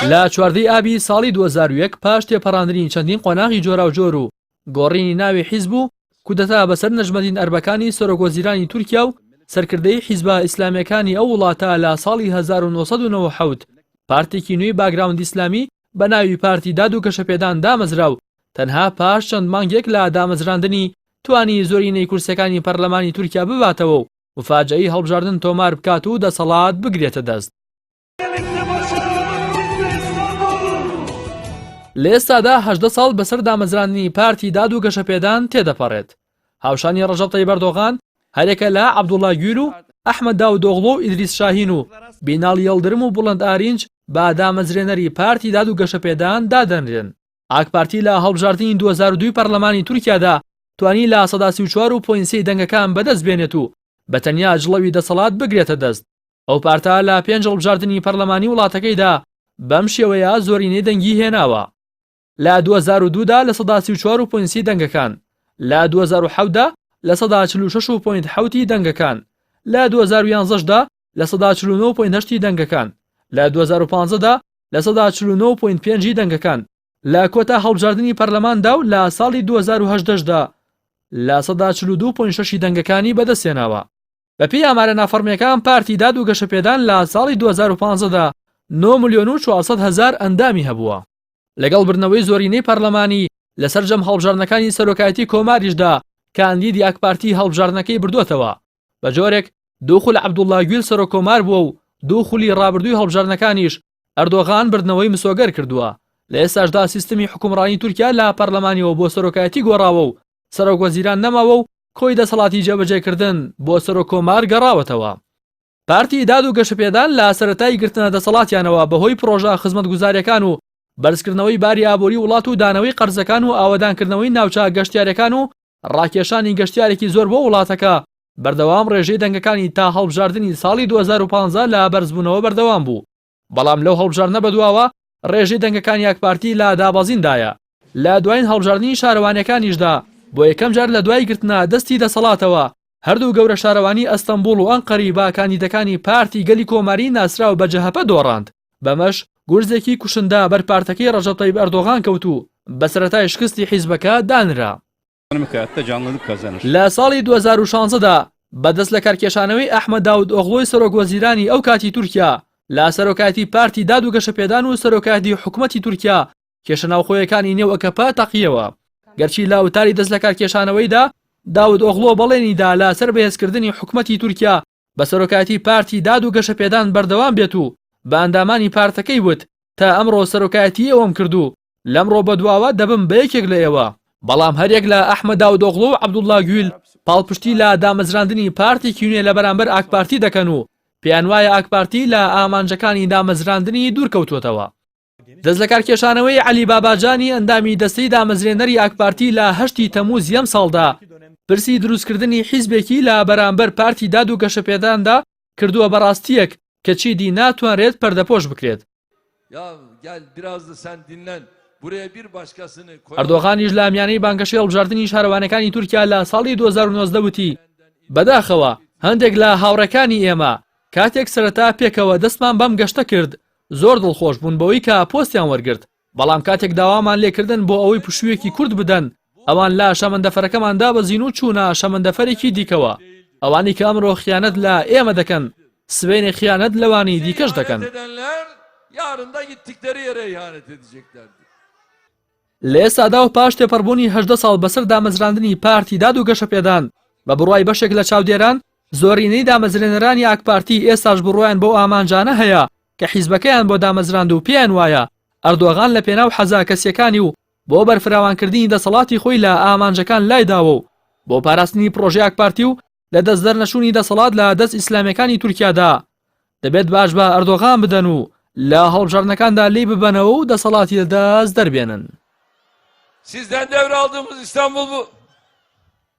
لە چواردەی ئابی ساڵی 2001 پاش تێپەڕاندنی چەندین قۆناغی جۆراوجۆر و گۆڕینی ناوی حیزب و کودەتا بەسەر نەجمەدین ئەربەکانی سەرۆکوەزیرانی تورکیا و سەرکردەی حیزبە ئیسلامیەکانی ئەو وڵاتە لە ساڵی 1997 پارتێکی نوێی باگراوند ئیسلامی بە ناوی پارتی داد و گەشەپێدان دامەزرا و تەنها پاش چەند مانگێک لە دامەزراندنی توانی زۆرینەی کورسیەکانی پەرلەمانی تورکیا بباتەوە و مفاجەئی هەڵبژاردن تۆمار بکات و دەسەڵات بگرێتە دەست. لە ئێستادا 18 ساڵ بەسەر دامەزراندنی پارتی داد و گەشەپێدان تێدەپەڕێت. هاوشانی ڕەجەب تەیب ئەردۆغان، هەریەکە لە عەبدوڵا گویل و ئەحمەد داودئۆغڵۆ و ئیدریس شاهین و بیناڵ یڵدرم و بوڵەند ئارینج بە دامەزرێنەری پارتی داد و گەشەپێدان دادەنرێن. ئاکپارتی لە هەڵبژاردنی 2002 پەرلەمانی تورکیادا توانی 34 و point سێی دەنگەکان بەدەست بێنێت و بە تەنیا جڵەوی دەسەڵات بگرێتە دەست. ئەو پارتە لە پێنج هەڵبژاردنی پەرلەمانی وڵاتەکەیدا بەم شێوەیە زۆرینەی دەنگی هێناوە. لە 2002 دا 34 و point سی دەنگەکان، لە 2007 دا 46 و point حەوتی دەنگەکان، لە 2011 دا 49 point هەشتی دەنگەکان، لە 2015 دا 49 point پێنجی دەنگەکان، لە کۆتا هەڵبژاردنی پەرلەماندا و لە ساڵی 2018 دا 42 point شەشی دەنگەکانی بەدەستهێناوە. بەپێی ئامارە نافەڕمییەکان پارتی داد و گەشەپێدان لە ساڵی 2015 دا 9 ملیۆن و 400 هەزار ئەندامی هەبووە. لەگەڵ بردنەوەی زۆرینەی پەرلەمانی لە سەرجەم هەڵبژاردنەکانی سەرۆکایەتی کۆماریشدا کاندیدی ئاکپارتی هەڵبژاردنەکەی بردووەتەوە بە جۆرێک دوو خول عەبدوڵڵا گویل سەرۆککۆمار بووە و دوو خولی ڕابردووی هەڵبژاردنەکانیش ئەردۆغان بردنەوەی مسۆگەر کردووە. لە ئێستاشدا سیستمی حوکمڕانی تورکیا لە پەرلەمانیەوە بۆ سەرۆکایەتی گۆڕاوە و سەرۆکوەزیران نەماوە و کۆی دەسەڵاتی جێبەجێکردن بۆ سەرۆککۆمار گەڕاوەتەوە. پارتی داد و گەشەپێدان لە سەرەتای گرتنە دەسەڵاتیانەوە بەهۆی پڕۆژە خزمەتگوزارییەکان و بەرزکردنەوەی باری ئابووری وڵات و دانەوەی قەرزەکان و ئاوەدانکردنەوەی ناوچە گەشتیارییەکان و ڕاکێشانی گەشتیارێکی زۆر بۆ وڵاتەکە بەردەوام ڕێژەی دەنگەکانی تا هەڵبژاردنی ساڵی 2015 لە بەرزبوونەوە بەردەوام بوو بەڵام لەو هەڵبژاردنە بەدواوە ڕێژەی دەنگەکانی ئاکپارتی لە دابەزیندایە. لە دوایین هەڵبژاردنی شارەوانیەکانیشدا بۆ یەکەم جار لە دوای گرتنە دەستی دەسەڵاتەوە هەردوو گەورە شارەوانی ئەستەنبوڵ و ئەنقەری بە کاندیدەکانی پارتی گەلی کۆماری ناسراو بە جەهەپە دۆڕاند، بەمەش گورزێکی کوشندە بەر پارتەکەی ڕەجەب تەیب ئەردۆغان کەوت و بە سەرەتای شکستی حیزبەکە دانرا. لە ساڵی 2016 دا بە دەست لەکارکێشانەوەی ئەحمەد داود ئۆغڵۆی سەرۆک وەزیرانی ئەو کاتی تورکیا لە سەرۆکایەتی پارتی داد و گەشەپێدان و سەرۆکایەتی حکومەتی تورکیا کێشە ناوخۆیەکانی نێو ئەکەپە تەقیەوە. گەرچی لە وتاری دەست لەکارکێشانەوەیدا داود ئۆغڵۆ بەڵێنی دا لە سەر بەهێزکردنی حکومەتی تورکیا بە سەرۆکایەتی پارتی داد و گەشەپێدان بەردەوام بێت و بە ئەندامانی پارتەکەی وت تا ئەمڕۆ سەرۆکایەتی ئێوەم کرد و لەمڕۆ بەدواوە دەبم بە یەکێک لە ئێوە. بەڵام هەریەک لە ئەحمەد داودئۆغڵو و عەبدوڵڵا گویل پاڵپشتی لە دامەزراندنی پارتێکی نوێ لە بەرامبەر ئاکپارتی دەکەن و پێیانوایە ئاکپارتی لە ئامانجەکانی دامەزراندنی دوورکەوتووەتەوە. دەستلەکارکێشانەوەی عەلی باباجانی ئەندامی دەستەی دامەزرێنەری ئاکپارتی لە هەشتی تەمووزی ئەمساڵدا پرسی دروستکردنی حیزبێکی لە بەرامبەر پارتی داد و گەشەپێداندا کردووە بە ڕاستییەک کە چیدی ناتوانرێت پەردەپۆش بکرێت. ئەردۆغانیش لە میانەی بانگەشەی هەڵبژاردنی شارەوانیەکانی تورکیا لە ساڵی 2019 وتی، بەداخەوە هەندێک لە هاوڕێکانی ئێمە کاتێک سەرەتا پێکەوە دەستمان بەم گەشتە کرد زۆر دڵخۆش بوون بەوەی کە پۆستیان وەرگرت، بەڵام کاتێک داوامان لێکردن بۆ ئەوەی پشوویەکی کورت بدەن، ئەوان لە شەمەندەفەرەکەمان دابەزین و چوونە شەمەندەفەرێکی دیکەوە. ئەوانەی کە ئەمڕۆ خیانەت لە ئێمە دەکەن، سبەینێ خیانەت لەوانی دیکەش دەکەن. لە ئێستادا و پاش تێپەڕبوونی 18 ساڵ بەسەر دامەزراندنی پارتی داد و گەشەپێدان، بە بڕوای بەشێک لە چاودێران، زۆرینەی دامەزرێنەرانی ئاکپارتی ئێستاش بڕوایان بەو ئامانجانە هەیە کە حیزبەکەیان بۆ دامەزراند و پێیان وایە ئەردۆغان لە پێناو حەزە کەسییەکانی و بۆ بەرفراوانکردنی دەسەڵاتی خۆی لە ئامانجەکان لایداوە و بۆ پاراستنی پڕۆژەی ئاکپارتی و لە دەست دەرنەچوونی دەسەڵات لە دەست ئیسلامییەکانی تورکیادا دەبێت باج بە ئەردۆغان بدەن و لە هەڵبژاردنەکاندا لێی ببەنەوە و دەسەڵاتی لە دەست دەربێنن. Sizden devraldığımız İstanbul bu.